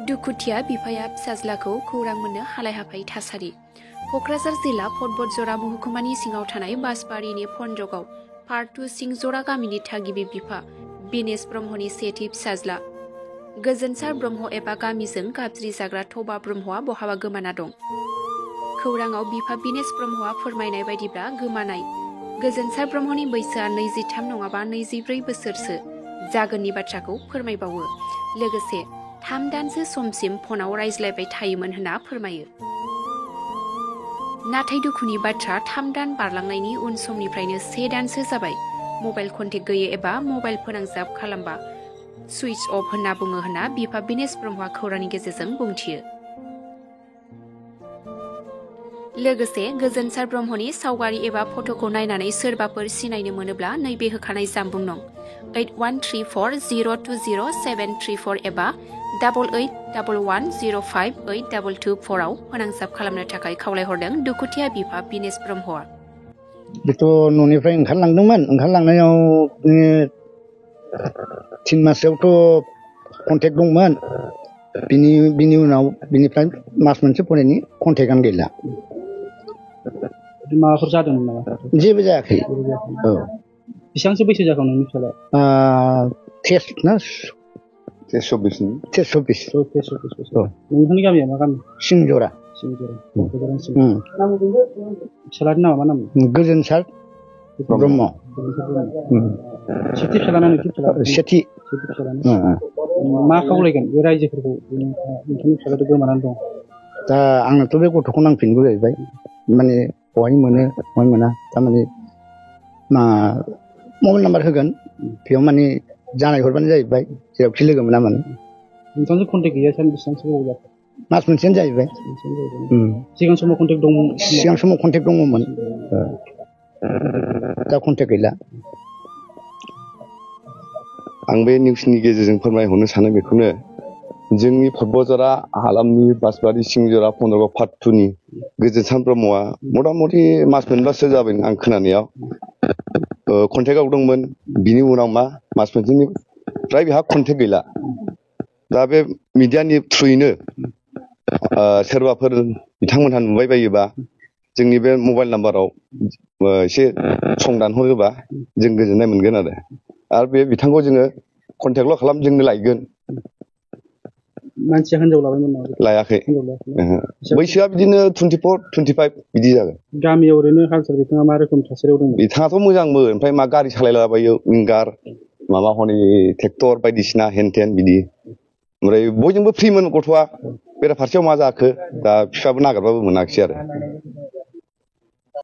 दुखुथिया बिफाया फिसाज्लाखौ खौरां मोननो हालाय हाफाय थासारि। क'क्राझार जिल्ला फटबरजरा महकुमानि सिङाव थानाय बासबारिनि फनजगाव पार्ट 2 सिंजरा गामिनि थागिबि बिफा बिनेश ब्रह्मनि सेथि फिसाज्ला गोजोनसार ब्रह्म एबा गामिजों गाबज्रि जाग्रा थबा ब्रह्मआ बहाबा गोमाना दं। खौराङाव बिफा बिनेश ब्रह्मआ फोरमायनाय बायदिब्ला गोमानाय गोजोनसार ब्रह्मनि बैसोआ 23 नङाबा 24 बोसोरसो जागोननि बाथ्राखौ फोरमायबावो। लोगोसे 3 दानसो समसिम फनाव रायज्लायबाय थायोमोन होनना फोरमायो। नाथाय दुखुनि बाथ्रा 3 दान बारलांनायनि उन समनिफ्रायनो 1 दानसो जाबाय मबाइल कन्टेक्ट गैयै एबा मबाइल फोनांजाब खालामबा सुइच अफ होनना बुङो होनना बिफा बिनेश ब्रह्मआ खौरांनि गेजेरजों बुंथियो। लोगोसे गोजोनसार ब्रह्मनि सावगारि एबा फट'खौ नायनानै सोरबाफोर सिनायनो मोनोब्ला नैबे होखानाय जानबुं नं 8134020734 एबा 8811058224 आव फोनांजाब खालामनो थाखाय खावलायहरदों दुखुथिया बिफा बिनेश ब्रह्मआ। बेथ' न'निफ्राय ओंखारलांनायाव 3 मासआवथ' कन्टेक्ट दंमोन। बिनि उनाव बिनिफ्राय मास मोनसे फरायनि कन्टेक्टआनो गैला। माबाफोर जादोंमोन नामा? जेबो जायाखै। औ। बेसेबांसो बैसो जागौ नोंनि फिसाला? 24 बोसोर। नोंथांनि गामिया मा गामि? सिंजरा। फिसालानि नामा मा नाम? गोजोनसार ब्रह्म। सेथि फिसालाना नैथि फिसाला? सेथि फिसालाना। मा खावलायगोन बे रायजोफोरखौ नोंथांनि फिसालाथ' गोमानानै दं? दा आंनोथ' बे गथ'खौ नांफिनगौ जाहैबाय। माने बहाय मोनो बहाय मोना थारमाने मबाइल नाम्बार होगोन बेयाव माने जानायहरबानो जाहैबाय जेरावखि लोगो मोना मानो। नोंथांजों कन्टेक्ट गैया बेसेबांसो गोबाव जाखो? मास मोनसेयानो जाहैबाय। सिगां समाव कन्टेक्ट दंमोन? सिगां समाव कन्टेक्ट दङमोन। दा कन्टेक्ट गैला। आं बे निउसनि गेजेरजों फोरमायहरनो सानो बेखौनो जोंनि फटबरजरा हालामनि बासबारि सिंजरा फनजगाव पार्ट 2 नि गोजोनसार ब्रह्मआ मथा मथि मास मोनबासो जाबाय आं खोनानायाव कन्टेक्टआव दंमोन। बिनि उनाव मास मोनसेनिफ्राय बेहा कन्टेक्ट गैला। दा बे मिडियानि थ्रुयैनो सोरबाफोर बिथांमोनहा नुबाय बायोबा जोंनि बे मबाइल नाम्बाराव एसे सं दानहरोबा जों गोजोननाय मोनगोन आरो बे बिथांखौ जोङो कन्टेक्टल' खालाम जोंनो लायगोन। मानसिया हिनजाव लाबायमोन नामा? लायाखै। बैसोआ बिदिनो 24-25 बिदि जागोन। गामियाव ओरैनो हाल-साल बिथाङा मा रोखोम थासारियाव दं? बिथाङाथ' मोजांमोन। ओमफ्राय मा गारि सालायलाबायो विंगार माबा हनै ट्रेक्टर बायदिसिना हेन-थेन बिदि। ओमफ्राय बयजोंबो फ्रिमोन गथ'आ। बेराफारसेयाव मा जाखो दा बिफाबो नागिरबाबो मोनाखिसै आरो।